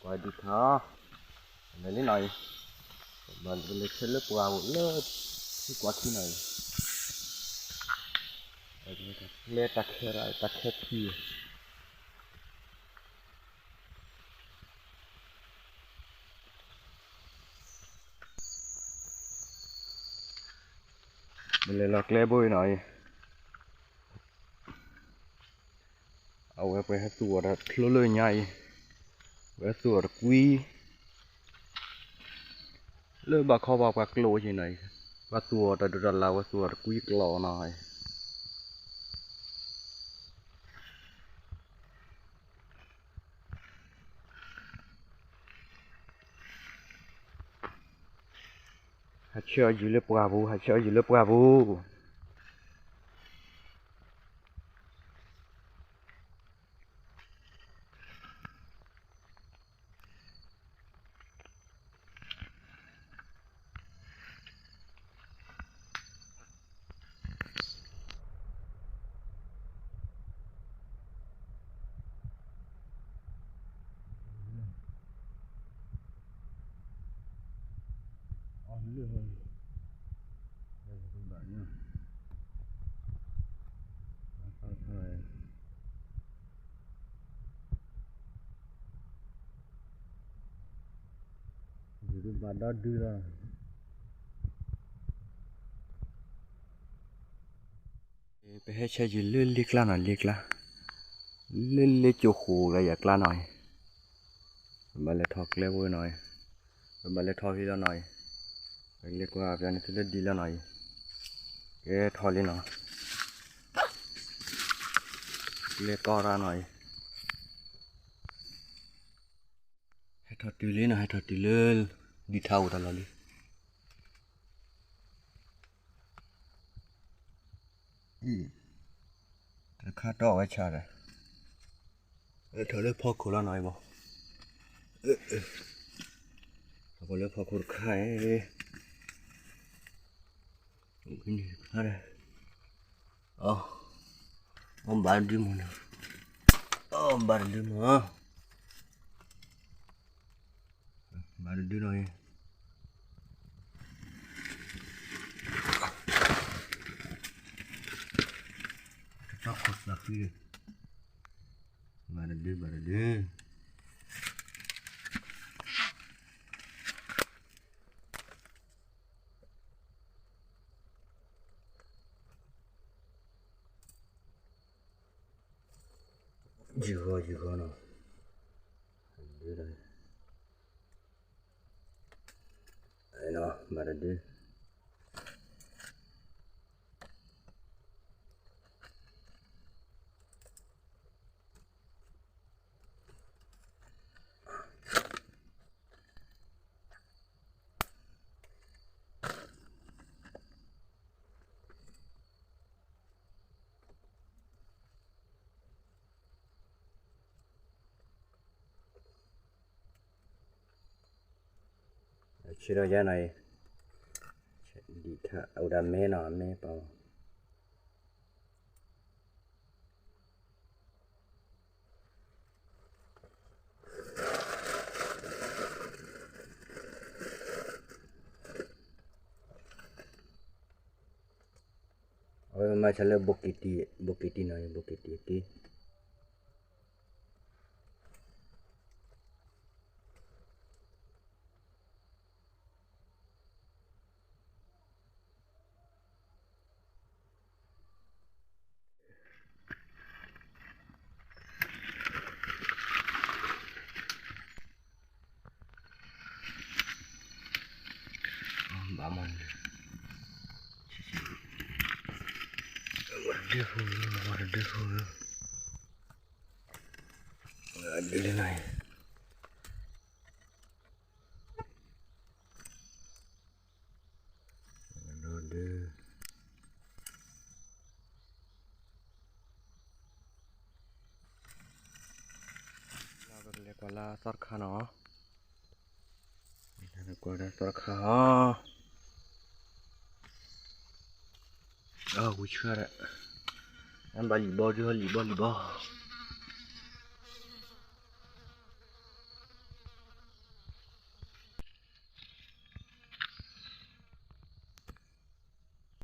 ကွၢ်ဒံးခါ, လဲၤလံနီၤအံၤ, ဘၣ်လဲၤဆဲလၢပှၢ်ပူၤလၢ ထံကွၢ်ခံနီၤအံၤ, ကျဲတၢ်ခဲ, တၢ်ခဲထံ မ့ၢ်လဲၤလီၤကျဲဘိအံၤနီၤအံၤ, အဝဲပှဲၤဟဲသူၣ်အီၤတၢ်ချိလၢညါအံၤ, ဝဲသူၣ်အီၤတကွံ, လၢဘၣ်ခီဘၣ်ပှၤကျိၣ်ဝဲက့ၤနီၤအံၤ, ပှၤသူၣ်အီၤတၢ်ဒိးတၢ်လၢ် ဝဲသူၣ်အီၤတကွံကျိၣ်နီၤအံၤ ဟးဆှၢအီၤယုာ်လၢပှၢ်ပူၤ, ဟးဆှၢအီၤယုာ်လၢပှၢ်ပူၤ. ယဘၣ်ဒီဒုလီၤ, ပဟဲဆဲယုာ်လၢလ့ကျါနီၤ, လ့ကျါ, လ့လ့ကၠိဃိးလၢယၤကျါနီၤ, ပဘၣ်လဲၤထီၣ်ကျဲဝဲနီၤ, ပဘၣ်လဲၤထီၣ်ဖဲလီၤနီၤ, ပလဲၤကွၢ်ပျီန့ၣ်သုလၢဒ်လီၤနီၤအံၤ, ကဲထီၣ်လံနီၤ, လဲၤကီၢ်ရၣ်နီၤအံၤ, ဟဲထီၣ်တုၤလံနီၤ, ဟဲထီၣ်တုၤလၢ ဒံထါအိၣ်တၢ်လီၢ်လံ. တခါတီၢ်ဝဲဆါဒီး ထီၣ်လၢဖီခိၣ်လီၤနီၤအံၤဘၣ်, ထီၣ်လၢဖီခိၣ်တခါအံၤ, အီၤ, အီၤဘၣ်တဒုမးနီၤ, အီၤဘၣ်တဒုမး ဘၣ်တဒုနီၤအံၤ, တၢ်ခိၣ်သးဃံ, ဘၣ်တဒု ဘၣ်တဒု. ယုၢ်ဂီၤ ယုၢ်ဂီၤနီၤ, ဘၣ်တဒု. ဆ့ဒီးယါနီၤအံၤ, ဒံထါ အိၣ်ဒၣ်မဲနီၤ မဲပီၤ အဝဲမၤဆါလၢ ဘိက့ၤတံၢ် ဘိက့ၤတံၢ်နီၤ ဘိက့ၤတံၢ်က့ၤ အဝဲမၤဆါလၢ ဘိက့ၤတံၢ်နီၤ ဘိက့ၤတံၢ်က့ၤ. ဘၣ်မၤန့ၣ်, ဝဲတဒုဖိလၢ, ဝဲတဒုဖိလၢ, ဒုလၢနၤအံၤ, ဒု, ပကလဲၤကွၢ်လၢသီတခါနီၤ, ကွၢ်လၢသီတခါဟီ, အဝံၤဆှၢဒီး, ဘၣ်လံာ်ဘီဒုဟီ လံာ်ဘီလံာ်ဘီ